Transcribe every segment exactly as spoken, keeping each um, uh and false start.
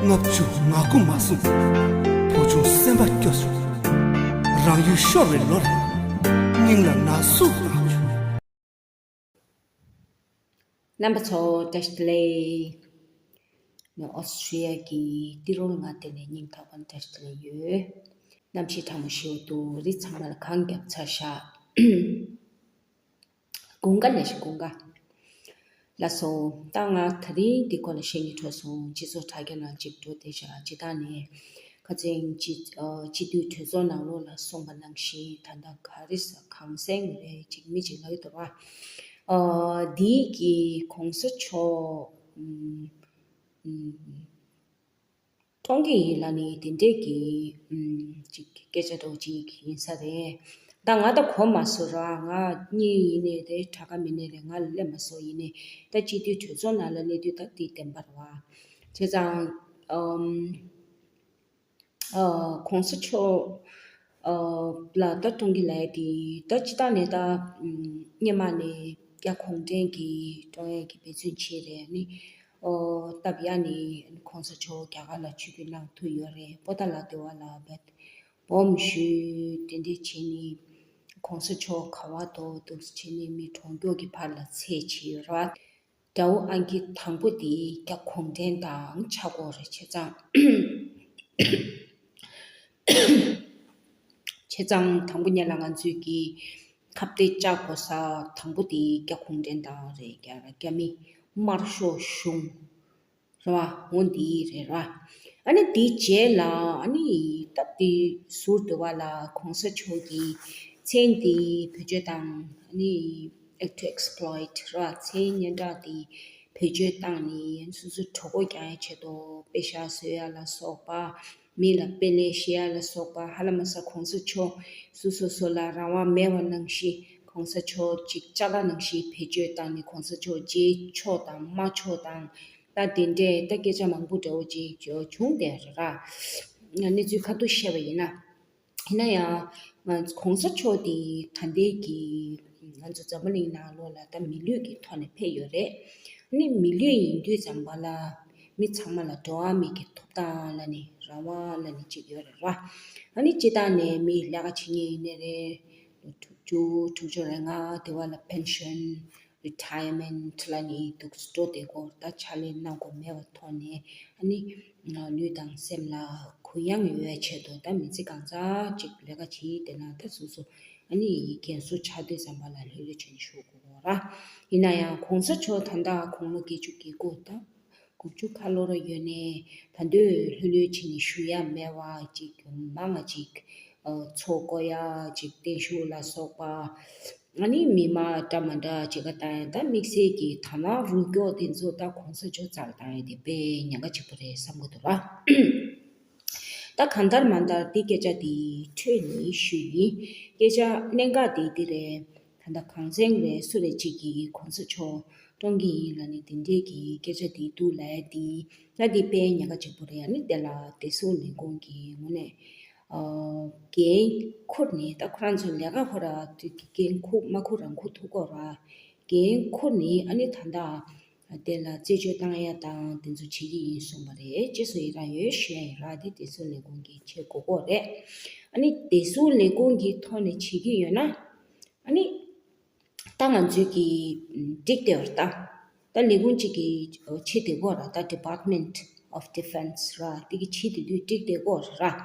ལྔ་བཅུ་ང་དགུ་མ་སོང་། བུ་ཆུང་སེམས་པ་སྐྱོ་བྱུང་། རང་ཡུལ་ཤོར་བའི་ལོར། སྙིང་ལ་ན་ཟུག་བཏང་བྱུང་། རྣམ་པ་ཚོ་བཀྲ་ཤིས་བདེ་ལེགས། ནི་ཨོ་སི་ཊྲེ་ལི་ཡ་གི་ཏི་རོ་ལྔ་དེ་ནས་སྙིང་ཐག་པ་ནས་བཀྲ་ཤིས་བདེ་ལེགས་ཡོད། གནམ་གཤིས་གྲང་མོ་ཞེ་པོ་འདུག་རི་ཚང་མ་ལ་གངས་བརྒྱབ་ཚར་ཤག་དགུན་ཁ་ལས་ཤིག་དགུན་ཁ། ལགས་སོ། ད་ང་ད་རིང་འདི་སྐོར་ལ་བཤད་སྙིང་འདོད་སོང་། སྤྱི་ཚོགས་དྲ་རྒྱ་ནང་ཅིག་འགྲོ་བསྡད་བཞག་སྤྱིར་བཏང་ནས་ཁ་སང་སྤྱི་ཨ་སྤྱི་འཐུས་གྲོས་ཚོགས་ནང་ལོགས་ལ་གསུངས་པ་ནང་བཞིན། ད་ལྟ་ག་རེ་ཟ་གངས་སེང་རེད་ཅིག་མི་ཅིག་ལབ་ཀྱི་འདུག་བ། ཨ་འདི་གི་གོང་ས་མཆོག་ཨུམ་ཨུམ། གཏོང་གི་ཡིན་ལབ་ནི་དེ་འདྲས་ཀྱི་ཨུམ་ཅིག་སྐད་ཆ་འདྲ་བོ་ཅིག་ཡིན་ས་རེད། ད་ང་ད་གོ་མ་སོང་ར། ང་གཉིས་ཡིན་ནའི་རེད། དྲ་ཁ་མིན་ནའི་རེད། ང་ལ་སླེབས་མ་སོང་། ཡིན་ནའི་ད་སྤྱི་འཐུས་གྲོས་ཚོགས་ནང་ལ་གནས་དུས་ད་དེ་བདེན་པ་རེད་བ། བྱས་ཙང་ཨམ་ཨ་གོང་ས་མཆོག་ཨ་ལ་ད་གཏོང་གི་ལབ་ཡ་དེ་ད་སྤྱིར་བཏང་ནས་ད་ཨམ་སྔོན་མ་ནས་རྒྱ་གུང་ཁྲན་གྱིས་གཏོང་ཡ་གི་འབད་བརྩོན་བྱས་རེད། ཨ་ནི། ཨོ། སྟབས་ཡག་ནི་གོང་ས་མཆོག་རྒྱ་གར་ལ་ཆིབས་བསྒྱུར་གནང་ཐུབ་ཡོད་རེད། པོ་ཏཱ་ལ་ལྟེ་བ་ལ་བད་སྦོམ་ཞུས་དེ་འདྲས་བྱས་ནི། གོང་ས་མཆོག་ག་བ་དོ་འདུག་བྱས་ནི་མི་གྲོངས་མགྱོགས་ཀྱི་བར་ལ་ཚད་བྱས་ཡོད་རེད་བ། དགྲ་བོ་ཨང་ཀི་དང་པོ་དེ་རྒྱ་གུང་ཁྲན་ཏང་ཆགས་དགོས་རེད། བྱས་ཙང་། བྱས་ཙང་དང་པོ་ཉིད་ལ་ང་ཚོས་ཀྱི་ཁ་གཏད་བཅག་དགོས་ས་དང་པོ་དེ་རྒྱ་གུང་ཁྲན་ཏང་རེད། རྒྱ་རྒྱ་མི་དམར་ཤོག་གཞུང་རེད་བ། འོ་འདི་རེད་ར། ཨ་ནི་དེའི་རྗེས་ལ་ཨ་ནི་སྟབས་བདེ་ཟུར་དུ་བ་ལ་གོང་ས་མཆོག་གི་མཚན་དེ་བེད་སྤྱོད་བཏང་། ཨ་ནི་to exploit ར། མཚན་སྙན་གྲགས་དེ་བེད་སྤྱོད་བཏང་ནས་སོ་སོ་གྲོད་ཁོག་རྒྱག་ཡའི་ཆེད་དུ་པེ་ཤག་བཟོ་ཡ་ལ་སོགས་པ། མི་ལ་དཔེ་ལེགས་བཤད་ཡ་ལ་སོགས་པ། ཧ་ལམ་ས་གོང་ས་མཆོག་སོ་སོ་སོ་ལ་རང་དབང་མེད་པ་ནང་བཞིན། གོང་ས་མཆོག་ཅིག་ཅ་ལག་ནང་བཞིན་བེད་སྤྱོད་བཏང་ནས་གོང་ས་མཆོག་རྗེས་ཕྱོགས་དང་མ་ཕྱོགས་དང་། ད་དེ་འདྲས་ད་སྐད་ཆ་མང་པོ་འདྲ་བོ་ཅིག་བྱུང་བསྡད་རེད་ར། གནས་ཚུལ་ཁ་ཐུག་བཤད་པ་ཡིན་ན། ཡིན་ན་ཡང་ང་གོང་ས་མཆོག་དེ་ད་ལྟའི་གི་ང་ཚོ་འཛམ་བུ་གླིང་ནང་ལོགས་ལ་ད་མི་ལུས་ཀྱི་ཐོག་ནས་ཕེབས་ཡོད་རེད། ཨ་ནི་མི་ལུས་ཡིན་དུས་ཙམ་པ་ལ་མི་ཚང་མ་ལ་འགྲོ་བ་མི་གི་ཐོབ་ཐང་ལ་ནི་རང་དབང་ལ་ནི་ཅིག་ཡོད་རེད་ར། ཨ་ནི་སྤྱིར་བཏང་ནས་མི་ལས་ཀ་བྱེད་མཁན་ཡིན་ནའི་རེད། དྲུག་ཅུ་དྲུག་ཅུ་རེ་ལྔ་དེ་བ་ལ་པེན་ཤོན། རི་ཊ་ཡར་མེན་ཊི་ལ་ནི་འདུག་འགྲོ་བསྡད་སྐོར། ད་ཕྱག་ལས་གནང་དགོས་མེད་པ་ཐོག་ནས་ཨ་ནི་ལུས་དང་སེམས་ལ་གུ་ཡངས་ཡོད་པའི་ཆེད་དུ་ད་མི་ཚེ་གང་ཚ་ཅིག་ལས་ཀ་བྱེད་བསྡད་ན་ད་སོ་སོ་ཨ་ནི་རྒན་གསོ་ཆགས་དུས་ཙམ་པ་ལ་ལྷོད་ལྷོད་བྱས་ནས་བཞུགས་དགོས་སྐོར་ར། ཡིན་ན་ཡང་གོང་ས་མཆོག་ད་ལྟ་དགུང་ལོ་བརྒྱད་ཅུ་གྱ་དགུ་ད། དགུ་བཅུ་ཁ་ལོ་ར་ཡོད་ནས་ད་འདོད་ལྷོད་ལྷོད་བྱས་ནས་བཞུགས་ཡ་མེད་པ་ཅིག་མང་ང་ཅིག་ཨ་མཚོ་བསྐོར་ཡ་ཅིག་བརྟན་བཞུགས་ལ་སོགས་པ། ཨ་ནི་མི་མང་འདྲ་མ་འདྲ་ཅིག་ག་ད་ཡང་ད་དམིགས་བསལ་གྱི་དར་ནག་རུ་སྐྱོག་དེ་ཚོ་ད་གོང་ས་མཆོག་རྩ་ལ་བཏང་ཡ་དེ་དཔེ་ཉེན་ཁ་ཆེ་པོ་རེད་བསམ་གི་འདུག་ར། ད་གང་ལྟར་མ་ལྟར་འདི་སྐད་ཆ་དེ་འཕྲོས་ནས་ཞུས་ཡིན། སྐད་ཆ་གནད་འགག་དེ་འདི་རེད། ད་ལྟ་གངས་སེང་རེད་སུ་རེད་ཅིག་གིས་གོང་ས་མཆོག་གཏོང་གི་ཡིན་ལབ་ནས་དེ་འདྲས་ཀྱི་སྐད་ཆ་དེ་འདུག་ལབ་ཡ་དེ་ད་དེ་དཔེ་ཉེན་ཁ་ཆེ་པོ་རེད། ཨ་ནི་དེ་ལ་བདེ་སྲུང་ལས་ཁུངས་ཀྱི་ངོས་ནས་ཨ་འགན་འཁུར་ནས་ད་ཁོ་རང་ཚོ་ལས་ཀ་ཁོ་ར་དུས་ཀྱི་འགན་འཁུར་མ་འཁུར་རང་འཁུར་ཐུབ་ཀྱི་ཡོད་ར། འགན་འཁུར་ནས་ཨ་ནི་ད་ལྟ་དེ་ལ་རྩད་གཅོད་བཏང་ཡ་དང་དེ་ཚོ་བྱེད་ཀྱི་ཡིན་གསུངས་པ་རེད། ཅེས་སུ་ཡི་རང་ཡོད་ཞུ་ཡ་ཡིན་ར། དེ་བདེ་སྲུང་ལས་ཁུངས་ཀྱིས་བྱེད་དགོས་ཀྱི་ཡོད་རེད། ཨ་ནི་བདེ་སྲུང་ལས་ཁུངས་ཀྱི་ཐོག་ནས་བྱེད་ཀྱི་ཡོད་ན། ཨ་ནི་ད་ང་ཚོས་ཀྱི་འགྲིག་བསྡད་ཡོད་རེད་ད། ད་ལས་ཁུངས་གཅིག་གི་བྱེད་བསྡད་ཀྱི་ཡོད་ར། ད་Department of Defence ར་དེ་གི་བྱེད་བསྡད་དུས་འགྲིག་བསྡད་ཀྱི་ཡོད་རེད་ར།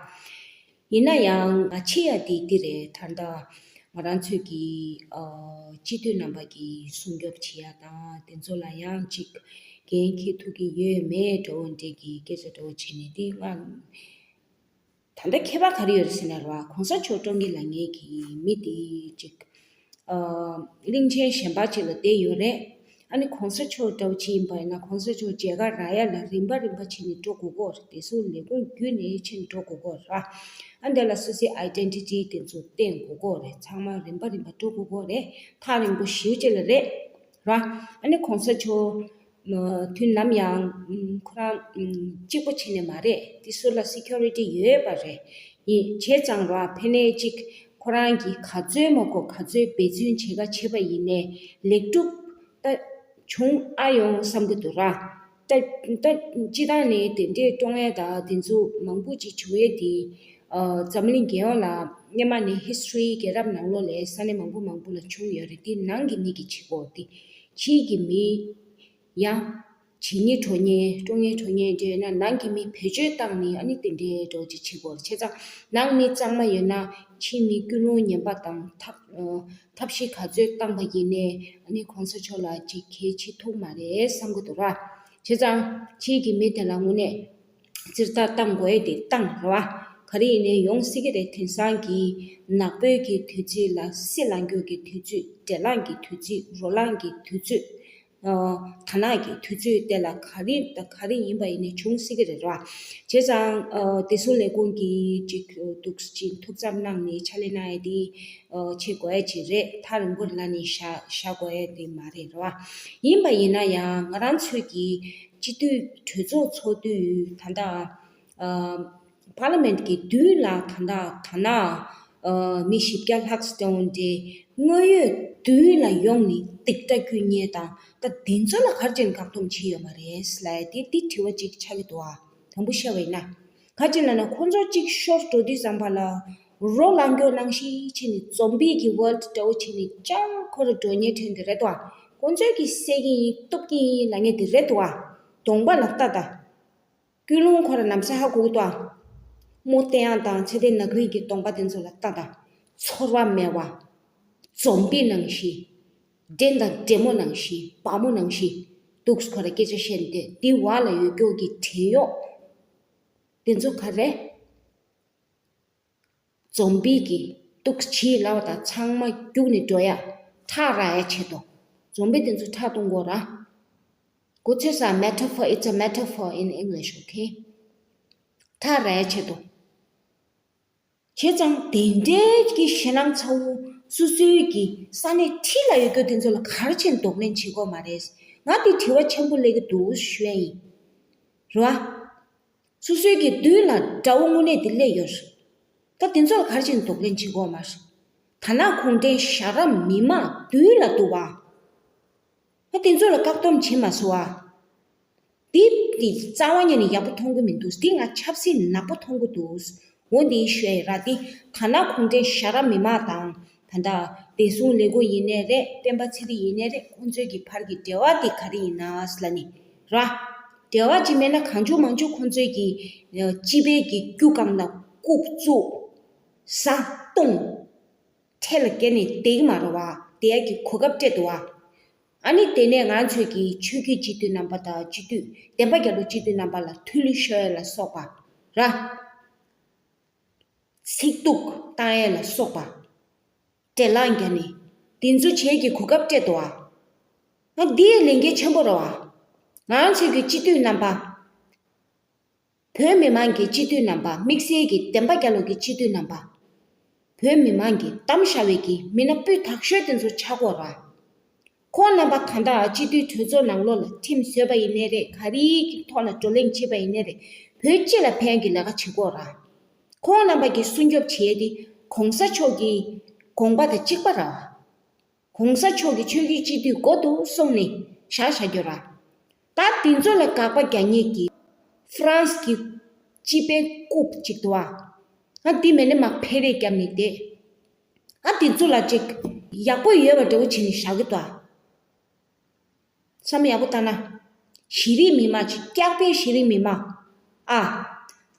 ཡིན་ན་ཡང་ང་བྱེད་ཡ་དེ་འདི་རེད། ད་ལྟ་ང་རང་ཚོས་ཀྱི་ཨ་སྤྱི་འཐུས་རྣམ་པ་གི་སྲུང་སྐྱོབ་བྱེད་ཡ་དང་དེ་ཚོ་ལ་ཡང་ཅིག་འགན་འཁྱེར་ཐུབ་ཀྱི་ཡོད་མེད་འདྲ་བོ་འདྲ་གི་སྐད་ཆ་འདྲ་བོ་བྱས་ནས་དེ་ང་ད་ལྟ་ཁྱད་པར་ག་རེ་ཡོད་རེད་ཟེར་ན་ར། གོང་ས་མཆོག་བཀྲོངས་ཀྱི་ལབ་མཁན་གྱི་མི་དེ་ཅིག་ཨ་གླིང་ཆེན་གཞན་པ་ཅིག་ལ་བསྡད་ཡོད་རེད། ཨ་ནི་གོང་ས་མཆོག་འདྲ་བོ་ཅིག་ཡིན་པ་ཡིན་ན་གོང་ས་མཆོག་མཇལ་ཁ་རག་ཡ་ལ་རིམ་པ་རིམ་པ་བྱས་ནས་འགྲོ་དགོས་ཀྱི་ཡོད་རེད། བདེ་སྲུང་ལས་ཁུངས་བརྒྱུད་ནས་ཕྱིན་འགྲོ་དགོས་ཀྱི་ཡོད་རེད་ར། ཨ་འདི་ལ་སོ་སོའི་ཨའི་ཌེན་ཊི་ཊི་དེ་ཚོ་བསྟན་དགོས་ཀྱི་ཡོད་རེད། ཚང་མ་རིམ་པ་རིམ་པ་འགྲོ་དགོས་ཀྱི་ཡོད་རེད། ཐག་རིང་པོ་ཞེ་པོ་ཅིག་ལ་རེད་ར། ཨ་ནི་གོང་ས་མཆོག་དུས་ནམ་ཡང་ཁོ་རང་གཅིག་པོ་བྱས་ནས་མ་རེད། དེ་ཚོ་ལ་སི་ཁུ་རི་ཊི་ཡོད་པ་རེད། ཡིན་བྱས་ཙང་ར་ཕན་ནས་ཅིག་ཁོ་རང་གིས་ག་ཚོད་མ་དགོས་ག་ཚོད་འབད་བརྩོན་བྱེད་ཀ་བྱེད་པ་ཡིན་ནའི་ལེགས་གྲུབ་ད་བྱུང་ཨ་ཡོང་བསམ་གྱི་འདུག་ར། ད་ད་སྤྱི་བཏང་ནས་དེ་འདྲའི་བཀྲོངས་ཡས་དང་དེ་ཚོ་མང་པོ་ཅིག་བྱུང་ཡས་དེ། ཨ། འཛམ་གླིང་རྒྱལ་ཡོངས་ལ་སྔོན་མ་ནས་ཧི་སི་ཊོ་རི་རྒྱལ་རབས་ནང་ལོགས་ལ་ས་གནས་མང་པོ་མང་པོ་ལ་བྱུང་ཡོད་རེད། དེ་ནང་གི་མི་གིས་བྱེད་དགོས་ཏེ། ཕྱིའི་གི་མི་ཡང་བྱེད་མཁན་བཀྲོངས་མཁན་བཀྲོངས་མཁན་བཀྲོངས་མཁན་འདྲ་ཡོད་ན། ནང་གི་མི་བེད་སྤྱོད་བཏང་ནས་ཨ་ནི་དེ་འདྲའི་འགྲོ་ཅིག་བྱེད་དགོས་རེད། བྱས་ཙང་ནང་མི་གཙང་མ་ཡོད་ན་ཕྱིའི་མི་ཀུན་སློང་ངན་པ་དང་ཐབས་ཨ། ཐབས་ཤེས་ག་ཚོད་བཏང་པ་ཡིན་ནའི་ཨ་ནི་གོང་ས་མཆོག་ལ་ཅིག་གལ་ཆེ་ཐུག་མ་རེད་བསམ་གི་འདུག་ར། བྱས་ཙང་ཕྱིའི་གི་མི་དེ་ལ་དངོས་གནས་ཙིར་ལྟ་བཏང་དགོས་ཡས་དེ་བཏང་ར་བ། ག་རེ་ཡིན་ནའི་ཡོང་སྲིད་ཀྱི་རེད། དེང་སང་གི་ནག་པོའི་གི་དུས་ཚོད་ལ་སྲིད་ལ་འགྱུར་གྱི་དུས་ཚོད། འདྲེ་གླང་གི་དུས་ཚོད། རོ་ལངས་ཀྱི་དུས་ཚོད། ཨ། དར་ནག་གི་དུས་ཚོད་དེ་ལ་ག་རེ་དང་ག་རེ་ཡིན་པ་ཡིན་ནའི་བྱུང་སྲིད་ཀྱི་རེད་ར། བྱས་ཙང་། ཨ། བདེ་སྲུང་ལས་ཁུངས་ཀྱིས་ཅིག་འདུག་ཅིག་ཐུགས་འཚབ་གནང་ནས་ཕྱག་ལས་གནང་ཡས་དེ། ཨ། བྱེད་དགོས་ཡས་ཅིག་རེད། ཐག་རིང་པོ་ལ་ནི་བཞག་བཞག་དགོས་ཡས་དེ་མ་རེད་ར། ཡིན་པ་ཡིན་ན་ཡང་ང་རང་ཚོའི་གི་སྤྱི་འཐུས་གྲོས་ཚོགས་ཚོགས་དུས་ད་ལྟ། ཨ། པར་ལི་མེན་ཊི་གི་མདུན་ལ་ད་ལྟ་ད་ན། ཨ། མི་བཞི་བརྒྱ་ལྷག་ཙམ་འདྲ་དངོས་ཡོད་མདུན་ལ་ཡོང་ནས་སྡིགས་སྒྲ་བསྐུལ་མཁན་དང་། ད་དེ་ཚོ་ལ་ག་རེ་བྱས་ནས་བཀག་སྡོམ་བྱས་ཡོད་མ་རེད་ལབ་ཡས་དེ། དེ་དྲི་བ་གཅིག་ཆགས་ཀྱི་འདུག་ཨ། དང་པོ་བཤད་པ་ཡིན་ན། ག་རེ་ལབ་ན་ཁོང་ཚོ་གཅིག་ཤོར་འགྲོ་དུས་ཙམ་པ་ལ་རོ་ལངས་རྒྱུ་ནང་བཞིན་བྱས་ནས་ཛོམ་བི་གི་ཝོརལ་འདྲ་བོ་བྱས་ནས་ཅང་ཁོ་ར་འགྲོ་ཉེན་ཁྲིན་དེ་རེད་དོ། ཁོང་ཚོས་ཀྱིས་བསད་ཀྱི་ཡིན། གཏུབ་ཀྱི་ཡིན་ལབ་མཁན་དེ་རེད་དོ། གདོང་པ་ལ་ལྟ་ད། ཀུན་སློང་ཁོ་ར་ལམ་སང་ཧ་གོ་གི་འདུག་ཨ། རྨོ་བསྟན་ཡག་དང་ཚེ་བརྟན་ནག་རིག་གི་གདོང་པ་དེ་ཚོ་ལ་ལྟ་ད། ཚོར་བ་མེད་པ། ཛོམ་བི་ནང་བཞིན། འདྲེ་དང་འདྲེ་མོ་ནང་བཞིན། བ་མོ་ནང་བཞིན། འདུག་ཁོ་ར་སྐད་ཆ་བཤད་ནས་བསྡད། དེ་བར་ལ་ཡོད་རྒྱུ་གི་བྲན་གཡོག་དེ་ཚོ་ག་རེ། ཛོམ་བི་གི་འདུག་བྱེད་ལབ་པ་དང་ཚང་མ་རྒྱུགས་ནས་འགྲོ་ཡ། ཁྲག་རག་ཡ་ཆེད་དུ། ཛོམ་བི་དེ་ཚོ་ཁྲག་འཐུང་དགོས་ར། གོ་ཚོད་ས། Metaphor, it's a metaphor in English, okay? ཁྲག་རག་ཡ་ཆེད་དུ། བྱས་ཙང་དེ་འདྲའི་གི་ཞེད་སྣང་ཚ་བོ་སོ་སོའི་གི་ས་གནས་འཁྲིས་ལ་ཡོད་རྒྱུ་དེ་ཚོ་ལ་ག་རེ་བྱས་ནས་གདོང་ལེན་བྱེད་དགོས་མ་རེད། ང་དེ་དྲི་བ་ཆེན་པོ་སླེབས་ཀྱི་འདུག་ཞུ་ཡ་ཡིན། རེད་བ། སོ་སོའི་གི་མདུན་ལ་དགྲ་བོ་དངོས་གནས་དེ་སླེབས་ཡོད་རེད། ད་དེ་ཚོ་ལ་ག་རེ་བྱས་ནས་གདོང་ལེན་བྱེད་དགོས་མ་རེད། དར་ནག་གུང་ཁྲན་ཞྭ་ར་མི་མང་མདུན་ལ་འདུག་བ། ད་དེ་ཚོ་ལ་བཀག་སྡོམ་བྱེད་མ་སོང་བ། འདི་འདི་རྩ་བ་ཉིད་ནས་ཡག་པོ་མཐོང་གི་མི་འདུག་འདི་ང་ཆབ་སྲིད་ནག་པོ་མཐོང་གི་འདུག་འོ་འདི་ཞུ་ཡ་ཡིན་ར། འདི་དར་ནག་གུང་ཁྲན་ཞྭ་ར་མི་མང་དང་། ད་ལྟ་བདེ་སྲུང་ལས་ཁུངས་ཡིན་ནའི་རེད། སྤེན་པ་ཚེ་རིང་ཡིན་ནའི་རེད། ཁོང་ཚོའི་གི་བར་གྱི་འབྲེལ་བ་དེ་ག་རེ་ཡིན་ན་ལབ་ནི་ར། འབྲེལ་བ་ཅིག་མེད་ན་གང་བྱུང་མང་བྱུང་ཁོང་ཚོའི་གི་སྤྱི་པའི་གི་རྒྱུ་སྒང་ལ་རྐུབ་བཙུགས། ཟ་བཏུང་། ཁྲལ་ལ་བརྒལ་ནས་བསྡད་ཀྱི་མ་རེད་བ། བསྡད་ཡ་གི་གོ་སྐབས་སྤྲད་འདུག་བ། ཨ་ནི་དེ་ནས་ང་ཚོས་ཀྱི་ཆོས་བརྒྱུད་སྤྱི་འཐུས་རྣམ་པ་དང་། སྤྱི་འཐུས་བདེན་པ་རྒྱལ་གླུ་སྤྱི་འཐུས་རྣམ་པ་ལ་ཐུགས་ལུས་ཤོར་ཡ་ལ་སོགས་པ་ར། ཚིག་གཏུག་བཏང་ཡས་ལ་སོགས་པ། འབྲེལ་ལངས་རྒྱག་ནི། འདི་ཚོ་བྱེད་ཀྱི་གོ་སྐབས་སྤྲད་འདུག་ཨ། ང་འདིའི་ལས་འགན་ཆེན་པོ་རེད་བ། ང་ཚོའི་གི་སྤྱི་འཐུས་རྣམ་པ། བོད་མི་མང་གི་སྤྱི་འཐུས་རྣམ་པ། དམིགས་བསལ་གྱི་བདེན་པ་རྒྱལ་ལོ་གི་སྤྱི་འཐུས་རྣམ་པ། བོད་མི་མང་གིས་བདམས་བཞག་པའི་གི་མི་སྣ་སྤུས་དག་ཤོས་དེ་ཚོ་ཆགས་དགོས་ར། ཁོང་རྣམ་པ་ད་ལྟ་སྤྱི་འཐུས་གྲོས་ཚོགས་ནང་ལོགས་ལ་ཁྲིམས་བཟོས་པ་ཡིན་ནའི་རེད། ག་རེའི་ཐོག་ལ་བགྲོ་གླེང་བྱས་པ་ཡིན་ནའི་རེད། བོད་སྤྱི་ལ་ཕན་གྱི་ལས་ཀ་བྱེད་དགོས་ར། ཁོང་རྣམ་པ་གིས་སྲུང་སྐྱོབ་བྱེད་ཡས་དེ་གོང་ས་མཆོག་གི་དགོངས་པ་དང་གཅིག་པ་ར། གོང་ས་མཆོག་གི་ཆོས་བརྒྱུད་སྤྱི་འཐུས་འགོ་དུ་སོང་ནས་བཞག་བཞག་རྒྱུ་ར། ད་དེ་ཚོ་ལ་དགག་པ་རྒྱག་མཁན་གྱི་ཧྥ་རན་སི་གི་སྤྱི་པའི་རྐུབ་ཅིག་འདུག་ཨ། ཨ། འདི་མེད་ན་མ་ཕེ་རེ་བརྒྱབ་ནས་བསྡད། ཨ། དེ་ཚོ་ལ་ཅིག་ཡག་པོ་ཡོད་པ་འདྲ་བོ་བྱས་ནས་བཞག་གི་འདུག་ཨ། བསམ་ཡག་པོ་བཏང་ན། གཞི་རིམ་མི་མང་ཅིག་སྐྱག་པའི་གཞི་རིམ་མི་མང་། ཨ།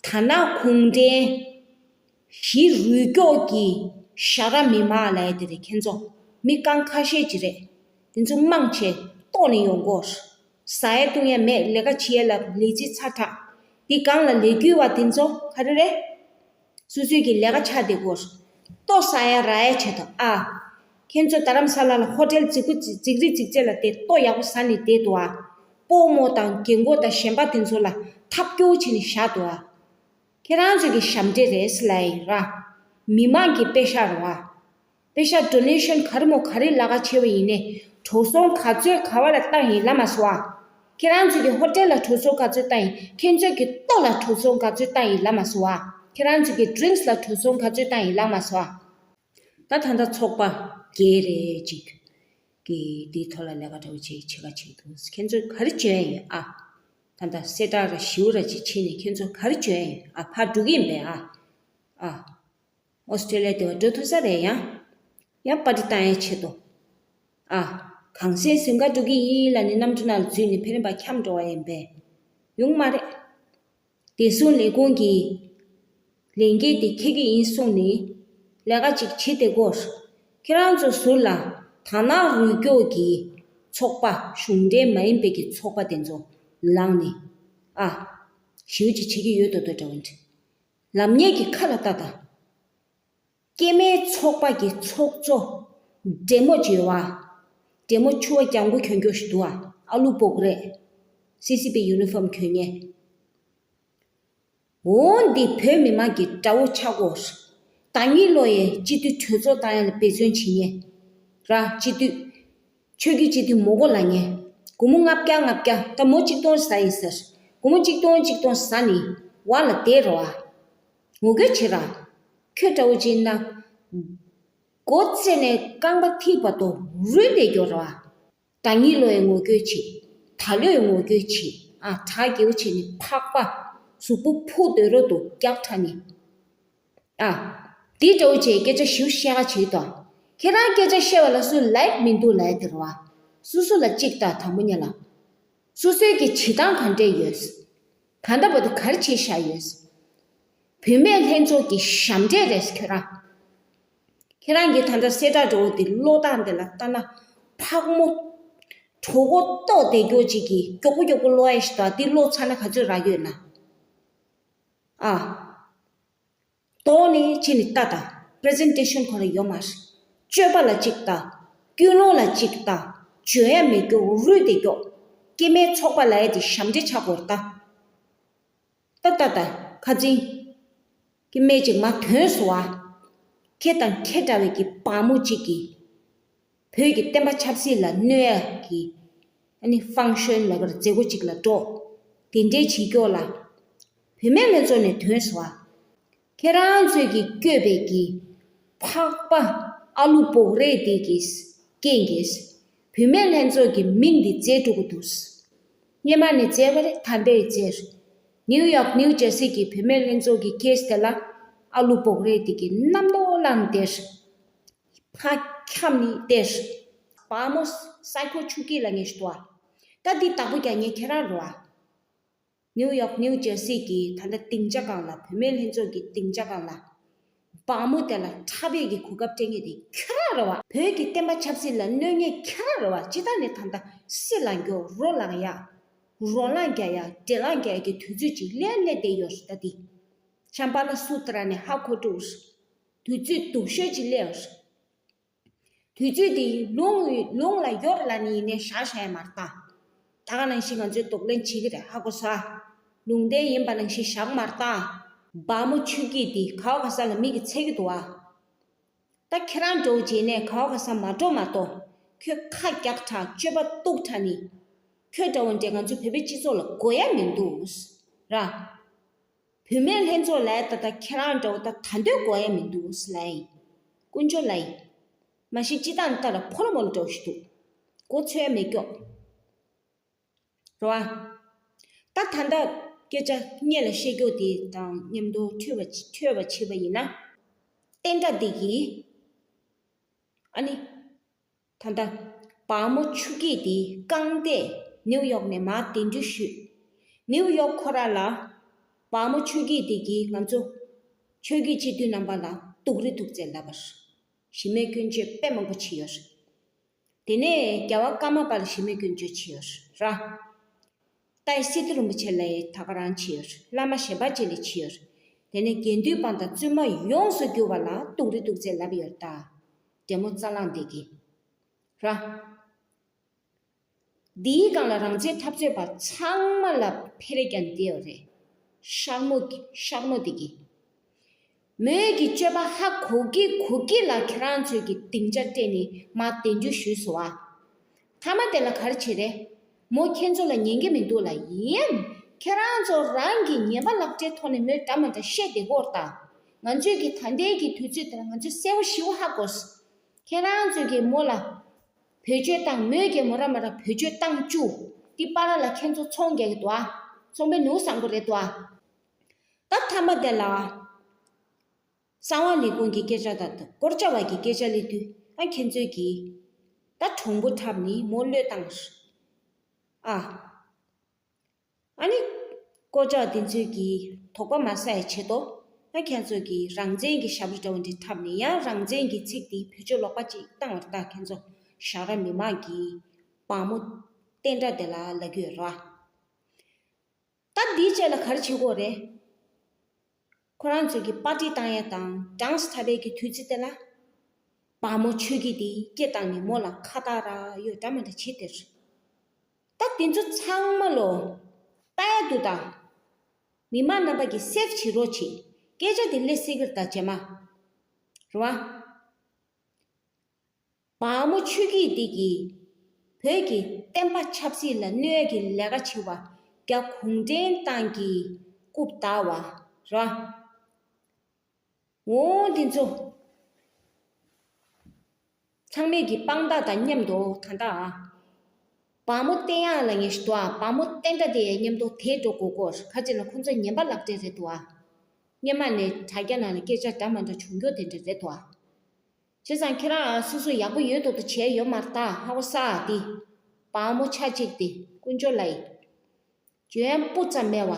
དར་ནག་གུང་ཁྲན། གཞིས་རུས་ཀྱོག་གི་ཞྭ་ར་མི་མང་ལབ་ཡ་དེ་རེད་ཁྱེད་ཚོ། མི་རྐང་ཁ་ཤས་ཅིག་རེད། དེ་ཚོ་མང་ཆེ་ལྟོགས་ནས་ཡོང་གོ། ཟ་ཡ་བཏུང་ཡ་མེད། ལས་ཀ་བྱེད་ཡ་ལ་ལས་རྩིས་ཚ་དྲགས། དེ་སྒང་ལ་ལས་འགུལ་བ་དེ་ཚོ་ག་རེ་རེད། སོ་སོའི་གི་ལས་ཀ་ཆགས་བསྡད་གོ། ལྟོ་ཟ་ཡ་རག་ཡ་ཆེད་དུ་ཨ། ཁྱེད་ཚོ་རྡ་རམ་ས་ལ་ལ་ཧོ་ཊེལ་རྫིག་པོ་རྫིག་རྫིག་རི་རྫིག་རྫི་ལ་བསྡད། ལྟོ་ཡག་པོ་ཟ་ནས་བསྡད་འདུག་ཨ། སྤོ་རྨོ་དང་རྒན་གོག་དང་གཞན་པ་དེ་ཚོ་ལ་ཐབས་སྐྱོ་བོ་བྱས་ནས་བཞག་འདུག་ཨ། ཁྱེད་རང་ཚོ་གི་ཞབས་འདྲེན་རེད་ཟེར་ལབ་ཡིན་ར། མི་མང་གི་པེ་ཤ་རེད་བ། པེ་ཤ་ཌོ་ནེ་ཤན་ག་རེ་མོ་ག་རེ་ལས་ཀ་བྱས་པ་ཡིན་ནའི་འགྲོ་སོང་ག་ཚོད་ག་བ་ལ་བཏང་ཡིན་ལབ་མ་སོང་ཨ། ཁྱེད་རང་ཚོ་གི་ཧོ་ཊེལ་ལ་འགྲོ་སོང་ག་ཚོད་བཏང་ཡིན། ཁྱེད་ཚོ་གི་ལྟོ་ལ་འགྲོ་སོང་ག་ཚོད་བཏང་ཡིན་ལབ་མ་སོང་ཨ། ཁྱེད་རང་ཚོ་གི་ཌི་རིངས་ལ་འགྲོ་སོང་ག་ཚོད་བཏང་ཡིན་ལབ་མ་སོང་ཨ། ད་ད་ལྟ་ཚོགས་པ་བརྒྱད་རེ་ཅིག་གི་དེའི་ཐོག་ལ་ལས་ཀ་འདྲ་བོ་བྱེད་བྱེད་ག་བྱེད་འདུག་ཁྱེད་ཚོས་ག་རེ་བྱས་ཡིན་ཨ། ད་ལྟ་གསལ་བསྒྲགས་ར་ཞིའུ་ར་ཅིག་བྱས་ནས་ཁྱེད་ཚོ་ག་རེ་བྱོས་ཡིན། ཨ་ཕར་འགྲོ་གི་ཡིན་པས། ཨ་ཨ་ཨོ་སི་ཀྲེ་ལི་ཡ་དེ་བ་འགྲོ་ཐུབ་ས་རེད། ཡང་ཡང་པར་ཊི་བཏང་ཡའི་ཆེད་དུ། ཨ་གངས་སེང་ཟིན་ག་འགྲོ་གི་ཡིན་ལབ་ནས་གནམ་གྲུ་ནང་ལ་འཛུལ་ནས་ཕེ་རན་པ་འཁྱམས་འགྲོ་བ་ཡིན་པས། ཡོང་མ་རེད། བདེ་སྲུང་ལས་ཁུངས་ཀྱི་ལས་འགན་དེ་འཁྱེར་གྱི་ཡིན་གསུངས་ནས་ལས་ཀ་ཅིག་བྱེད་བསྡད་ཀྱི་ཡོད། ཁྱེད་རང་ཚོ་ཟུར་ལ་དར་ནག་རུ་སྐྱོར་གྱི་ཚོགས་པ། གཞུང་འབྲེལ་མ་ཡིན་པའི་གི་ཚོགས་པ་དེ་ཚོ་ལངས་ནས་ཨ་ཞིའུ་ཅིག་བྱེད་ཀྱི་ཡོད་དོ་དོ་འདྲ་བོ་འདྲ། ལབ་མཁན་གྱི་ཁ་ལ་ལྟ་དང་། སྐྱེ་དམན་ཚོགས་པ་གི་ཚོགས་གཙོ་འདྲེ་མོ་བྱེད་པ། འདྲེ་མོ་ཕྱུ་པ་ལྗང་གུ་གྱོན་གྱོན་ཞིག་འདུག་ཨ། ཨ་ལུ་སྤོ་གི་རེད། སི་སི་པི་ཡུ་ནི་ཧྥོམ་གྱོན་མཁན། འོ་འདི་བོད་མི་མང་གི་དགྲ་བོ་ཆགས་ཀྱི་ཡོད། ཟླ་ཉིན་ལོ་ཡའི་སྤྱི་འཐུས་གྲོས་ཚོགས་བཏང་ཡ་ལ་འབད་བརྩོན་བྱེད་མཁན་ར། སྤྱི་འཐུས། ཆོས་བརྒྱུད་སྤྱི་འཐུས་མང་པོ་ལབ་མཁན། སྒོར་མོ་ལྔ་བརྒྱ་ལྔ་བརྒྱ། ད་མོ་གཅིག་སྟོང་ཟ་ཡིན་ཟེར། སྒོར་མོ་གཅིག་སྟོང་གཅིག་སྟོང་ཟ་ནི་བར་ལ་བསྡད་རོགས་ཨ། ངོ་རྒོལ་བྱེད་ར། ཁྱོད་འདྲ་བོ་ཅིག་ན། མགོ་བཙུགས་ནས་རྐང་པ་མཐིལ་བར་དུ་རུལ་བསྡད་རྒྱུ་རེད་བ། ཟླ་ཉིན་ལོ་ཡའི་ངོ་རྒོལ་བྱེད། ད་ལོ་ཡའི་ངོ་རྒོལ་བྱེད། ཨ་གྲ་རྒྱས་པོ་བྱས་ནས་ཕག་པ་གཟུགས་པོ་ཕུག་རྡོལ་རོ་འདུག་རྒྱག་ཁྲ་ནས། ཨ། འདི་འདྲ་བོ་བྱས་སྐད་ཆ་ཞིབ་བཤད་ག་བྱེད་དོ། ཁྱེད་རང་སྐད་ཆ་བཤད་པ་ལ་སུ་ལའིག་མི་འདུག་ལབ་ཡ་དེ་རེད་བ། སོ་སོ་ལ་གཅིག་ལྟ་དང་པོ་ཉིད་ལ། སོ་སོའི་གི་བྱེད་སྟངས་ག་འདྲས་ཡོད། ད་ལྟ་བར་དུ་ག་རེ་བྱས་བཞག་ཡོད། བུད་མེད་ལྷན་ཚོགས་ཀྱི་ཞབས་འདྲེན་རེད་ཁྱོད་རང་། ཁྱེད་རང་གིས་ད་ལྟ་གསལ་བསྒྲགས་འདྲ་བོ་དེ་ཀློག་སྟངས་དེ་ལ་ལྟ་ན་ཕག་མོ་གྲོད་ཁོག་ལྟོགས་བསྡད་རྒྱུ་ཅིག་གིས་མགྱོགས་པོ་མགྱོགས་པོ་ཀློག་ཡ་ཞིག་འདུག་དེ་ཀློག་ཚར་ན་ག་ཚོད་རག་གི་ཡོད་ན། ཨ། གཏོང་ནི་ཕྱི་ནས་ལྟ་དང་། པི་རི་ཛེན་ཊེ་ཤན་ཁོ་རང་ཡོད་མ་རེད། སྤྱོད་པ་ལ་གཅིག་ལྟ། ཀུན་སློང་ལ་གཅིག་ལྟ། བརྗོད་ཡ་མེད་རྒྱུ་རུལ་བསྡད་རྒྱུ། སྐྱེ་དམན་ཚོགས་པ་ལབ་ཡ་དེ་ཞབས་འདྲེན་ཆགས་དགོས་རེད་ད། ད་ད་ད་ཁ་འཛིན། སྐྱེ་དམན་ཅིག་མར་ཐོན་སོང་བ། ཁྱེད་དང་ཁྱེད་འདྲ་བའི་གི་བག་མོ་གཅིག་གིས། བོད་ཀྱི་བསྟན་པ་ཆབ་སྲིད་ལ་གནོད་ཡ་གི། ཨ་ནི་ཧྥང་ཤོན་ལབ་པར་མཛད་སྒོ་ཅིག་ལ་འགྲོ། དེ་འདྲའི་བྱེད་སྐྱོ་ལ། བུད་མེད་ལྷན་ཚོགས་ནས་ཐོན་སོང་བ། ཁྱེད་རང་ཚོས་ཀྱིས་བསྐྱོད་པའི་གི། ཕག་པ་ཨ་ལུ་སྤོ་རེད་དེ་གི། རྐྱེན་གྱིས། བུད་མེད་ལྷན་ཚོགས་ཀྱི་མིང་འདི་བརྗེད་འགྲོ་གི་འདུག་སྔོན་མ་ནས་བརྗེད་པ་རེད། ད་འདྲའི་བརྗེད། ནིའུ་ཡོག་ནིའུ་ཇར་སི་གི་བུད་མེད་ལྷན་ཚོགས་ཀྱི་ཁེ་སི་དེ་ལ་ཨ་ལུ་སྤོ་རེད་དེ་གི་རྣམ་རྟོག་ལངས་ཏེ། ཕ་འཁྱམ་ནི་སྟེར། བ་མོ་སའི་ཁོ་ཆུ་སྐྱིད་ལ་ངེས་ཤོག་ཨ། ད་འདི་བདག་པོ་རྒྱག་མཁན་ཁྱེད་རང་རེད་བ། ནིའུ་ཡོག་ནིའུ་ཇར་སི་གི་ད་ལྟ་སྡིངས་ཆ་སྒང་ལ། བུད་མེད་ལྷན་ཚོགས་ཀྱི་སྡིངས་ཆ་སྒང་ལ། བ་མོ་དེ་ལ་འཁྲབ་པའི་གི་གོ་སྐབས་སྤྲད་མཁན་དེ་ཁྱེད་རང་རེད་བ། བོད་ཀྱི་བསྟན་པ་ཆབ་སྲིད་ལ་གནོད་མཁན་ཁྱེད་རང་རེད་བ། སྤྱི་བཏང་ནས་ད་ལྟ་སྲིད་ལ་མགྱོགས་རོ་ལངས་ཡ། རོ་ལངས་རྒྱག་ཡ། འདྲེ་ལངས་རྒྱག་ཡ་གི་དུས་ཚོད་ཅིག་སླེབས་སླེབས་བསྡད་ཡོད་རེད་ད་འདི། ཆམ་པ་ལ་སུ་ཏི་ར་ནས་ཧ་གོ་འགྲོ། དུས་ཚོད་སྡུག་ཤོས་ཅིག་སླེབས་ཡོད་རེད། དུས་ཚོད་འདི་ལུང་ལུང་ལ་ཡོད་ལབ་ནི་ཡིན་ནའི་བཞག་བཞག་ཡ་མ་རེད་ད། ད་ག་ནང་བཞིན་ང་ཚོས་གདོང་ལེན་བྱེད་ཀྱི་རེད། ཧ་གོ་སོང་ཨ། ལུང་བསྟན་ཡིན་པ་ནང་བཞིན་བཞག་མ་རེད་ད། བ་མོ་ཆུ་སྐྱིད་འདི་ག་བ་ག་ས་ལ་མིག་གིས་འཚོལ་གྱི་འདུག་ཨ། ད་ཁྱེད་རང་འདྲ་བོ་བྱས་ནས་ག་བ་ག་ས་མ་འགྲོ་མ་གཏོགས། ཁྱོད་ཁ་རྒྱག་དྲགས་སྤྱོད་པ་སྡུག་དྲགས་ནི། ཁྱོད་འདྲ་བོ་འདྲས་ང་ཚོ་བོད་པའི་སྤྱི་ཚོགས་ལ་དགོས་ཡ་མི་འདུག་ར། བུད་མེད་ལྷན་ཚོགས་ལབ་ཡ་ད་ལྟ་ཁྱེད་རང་འདྲ་བོ་ད་ད་འདོད་དགོས་ཡ་མི་འདུག་ལབ་ཡིན། དཀོན་མཆོག་ལབ་ཡིན། མ་གཞི་སྤྱི་བཏང་ལྟ་ལ་ཕོ་ལོ་མོ་ལོ་འདྲ་བོ་ཞིག་འདུག་མགོ་ཚོས་ཡ་མེད་སྐྱོ། རེད་བ། ད་ད་ལྟ་སྐད་ཆ་སྔོན་ལ་བཤད་རྒྱུ་དེ་དང་མཉམ་དུ་འཕྲོས་པ་འཕྲོས་པ་བྱས་པ་ཡིན་ན། བསྟན་དགྲ་འདི་གིས། ཨ་ནི། ད་ལྟ་བ་མོ་ཆུ་སྐྱིད་དེ་རྐང་སྟེགས་ནིའུ་ཡོག་ནས་མར་གདན་འདྲེན་ཞུས། ནིའུ་ཡོག་ཁོ་ར་ལ་བ་མོ་ཆུ་སྐྱིད་དེ་གིས་ང་ཚོ་ཆོས་བརྒྱུད་སྤྱི་འཐུས་རྣམ་པ་ལ་སྡུག་རུས་སྡུག་སྩལ་ལབ་པ་རེད། གཞི་མེད་སྐྱོན་བརྗོད་དཔེ་མང་པོ་བྱས་ཡོད་རེད། དེ་ནས་རྒྱལ་བ་ཀརྨ་པ་ལ་གཞི་མེད་སྐྱོན་བརྗོད་བྱས་ཡོད་རེད། ཏཱའི་སི་ཏུ་རིན་པོ་ཆེ་ལ་ད་ག་རང་བྱས་ཡོད་རེད། བླ་མ་གཞན་པ་ཅིག་ལ་བྱས་ཡོད་རེད། དེ་ནས་དགེ་འདུན་པ་དང་བཙུན་མ་ཡོངས་སུ་གྱུར་པ་ལ་སྡུག་རུས་སྡུག་སྩལ་ལབ་ཡོད་རེད་ད། འདྲེ་མོ་རྩ་ལངས་དེ་གིས། ར། འདིའི་སྒང་ལ་རང་བཙན་འཐབ་རྩོད་པ་ཚང་མ་ལ་ཕེ་རེ་རྒྱག་བསྡད་ཡོད་རེད། ཤག་མོ་གི་ཤག་མོ་དེ་གིས། མོས་ཀྱི་སྤྱོད་པ་ཧ་གོ་གི་གོ་གི་ལ་ཁྱེད་རང་ཚོས་ཀྱི་སྡིངས་ཆ་སྤྲད་ནས་མར་གདན་འདྲེན་ཞུས་སོང་བ། མཐའ་མ་དེ་ལ་ག་རེ་བྱེད་རེད། མོ་ཁྱེད་ཚོ་ལ་ཉན་གི་མི་འདུག་ལ་ཡིན། ཁྱེད་རང་ཚོ་རང་གི་ཉན་པ་ལག་འབྲེལ་ཐོག་ནས་མོས་འདྲ་མི་འདྲ་བཤད་བསྡད་ཀྱི་ཡོད་རེད་ད། ང་ཚོས་ཀྱི་ད་ལྟའི་གི་དུས་ཚོད་དེ་ལ་ང་ཚོས་གསལ་པོ་ཞེ་པོ་ཧ་གོ་སོང་། ཁྱེད་རང་ཚོས་ཀྱི་མོ་ལ་བེད་སྤྱོད་བཏང་། མོས་ཀྱི་མོ་ར་མ་ར་བེད་སྤྱོད་བཏང་བཅུག་འདི་པ་ར་ལ་ཁྱེད་ཚོ་ཚོང་རྒྱག་གི་འདུག་ཨ། ཚོང་པའི་ནུ་བཟང་པོ་རེད་དོ། ད་མཐའ་མ་དེ་ལ། གསང་བ་ལས་ཁུངས་ཀྱི་སྐད་ཆ་དང་སྐོར་བཅར་བ་གི་སྐད་ཆ་སླེབས་དུས་ཨ་ཁྱེད་ཚོས་ཀྱིས་ད་གྲུང་པོ་འཁྲབ་ནི་མོ་བློས་བཏང་ཨ། ཨ་ནི་སྐོར་བཅར་དེ་ཚོས་ཀྱིས་དོགས་པ་མ་ཟ་ཡི་ཆེད་དུ་ཨ་ཁྱེད་ཚོས་ཀྱིས་རང་བཙན་གྱི་ཞབས་བྲོ་འདྲ་བོ་འདི་འཁྲབ་ནས་ཡང་རང་བཙན་གྱི་ཚིག་དེ་བེད་སྤྱོད་ལོག་པ་ཅིག་བཏང་བར་ད་ཁྱེད་ཚོ་ཞག་ར་མི་མང་གིས་བག་མོ་བསྟན་དགྲ་དེ་ལ་ལབ་ཀྱི་ཡོད་རེད་བ། ད་འདིའི་རྗེས་ལ་ག་རེ་བྱེད་དགོས་རེད། ཁོ་རང་ཚོས་ཀྱི་པར་ཊི་བཏང་ཡས་དང་ཌན་སི་འཁྲབ་པའི་གི་དུས་ཚོད་དེ་ལ། བ་མོ་ཆོས་སྐྱིད་དེ་སྐད་བཏང་ནས་མོ་ལ་ཁ་བཏགས་ར་ཡོད་འདྲ་མི་འདྲ་བྱེད་དེ་རེད། ད་དེ་ཚོ་ཚང་མ་ལོ། ལྟ་ཡ་འདུག་ད། མི་མང་རྣམ་པ་གི་སེབ་བྱེད་རོགས་བྱེད། སྐད་ཆ་དེ་སླེབས་སྲིད་ཀྱི་རེད་ད་རྗེས་མ། རེད་བ། བ་མོ་ཆོས་སྐྱིད་འདི་གིས་བོད་ཀྱི་བསྟན་པ་ཆབ་སྲིད་ལ་གནོད་ཀྱི་ལས་ཀ་བྱེད་པ་རྒྱ་གུང་ཁྲན་ཏང་གི་རྐུབ་བདའ་བ་ར། འོ་འདི་ཚོ་ཚང་མས་ཀྱི་དཔང་རྟགས་དང་མཉམ་དུ་ད་ལྟ་ཨ། བ་མོ་བསྟན་ཡག་ལ་ངེས་ཤིག་འདུག་ཨ། བ་མོ་བསྟན་དགྲ་དེ་ཡང་མཉམ་དུ་དེད་འགྲོ་དགོས་སྐོར་ཁ་ཅིག་ལ་ཁོང་ཚོ་ངན་པ་ལག་འབྲེལ་རེད་འདུག་ཨ། སྔོན་མ་ནས་དྲ་རྒྱ་ནང་ལ་སྐད་ཆ་འདྲ་མ་འདྲ་བྱུང་རྒྱུ་དེ་འདྲ་རེད་འདུག་ཨ། བྱས་ཙང་ཁྱེད་རང་སོ་སོ་ཡག་པོ་ཡོད་མདོག་ཏུ་བྱས་ཡོད་མ་རེད་ད། ཧ་གོ་ས་ཨ། དེ་བ་མོ་ཆ་གཅིག་དེ་དཀོན་མཆོག་ལ་ཡི་འཇོན་སྤུ་ཙམ་མེད་བ།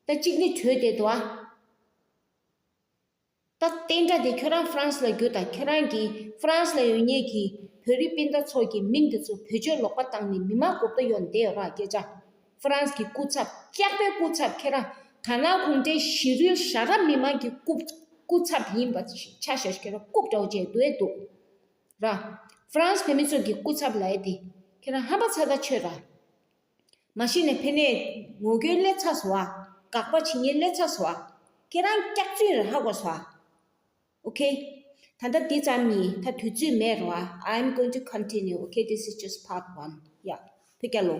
ད་གཅིག་ནི་བྲོས་བསྡད་འདུག་ཨ། ད་བསྟན་དགྲ་དེ་ཁྱོད་རང་ཧྥ་རན་སི་ལ་རྒྱུགས་དང་། ཁྱོད་རང་གི་ཧྥ་རན་སི་ལ་ཡོད་མཁན་གྱི་བོད་རིགས་སྤུན་ཟླ་ཚོ་གི་མིང་དེ་ཚོ་བེད་སྤྱོད་ལོག་པ་བཏང་ནས་མི་མང་མགོ་སྐོར་ཡོང་བསྡད་ཡོད་ར། སྐད་ཆ་ཧྥ་རན་སི་གི་སྐུ་ཚབ། སྐྱག་པའི་སྐུ་ཚབ། ཁྱེད་རང་དར་ནག་གུང་ཁྲན་ཞི་རུལ་ཞྭ་ར་མི་མང་གི་སྐུ་སྐུ་ཚབ་ཡིན་པ་ཆ་བཞག་ཁྱེད་རང་རྐུབ་འདྲ་བོ་བྱས་འདུག་ཨེ་འདུག་ར། ཧྥ་རན་སི་བོད་མི་ཚོ་གི་སྐུ་ཚབ་ལབ་ཡ་དེ་ཁྱེད་རང་ཧམ་པ་ཚ་ཚ་ཆོད་ར། མ་གཞི་ནས་ཕ་ནས་ངོ་རྒོལ་སླེབས་ཚར་སོང་ཨ། དགག་པ་བྱེད་མཁན་སླེབས་ཚར་སོང་ཨ། ཁྱེད་རང་སྐྱག་རྫུན་རེད། ཧ་གོ་སོང་ཨ། ཨོ་ཁེ། ད་ལྟ་འདི་ཙམ་ཡིན། ད་དུས་ཚོད་མེད་རོ་ཨ། I am going to continue. Okay, this is just part one. Yeah. ཕེབས་རྒྱལ་ལོ།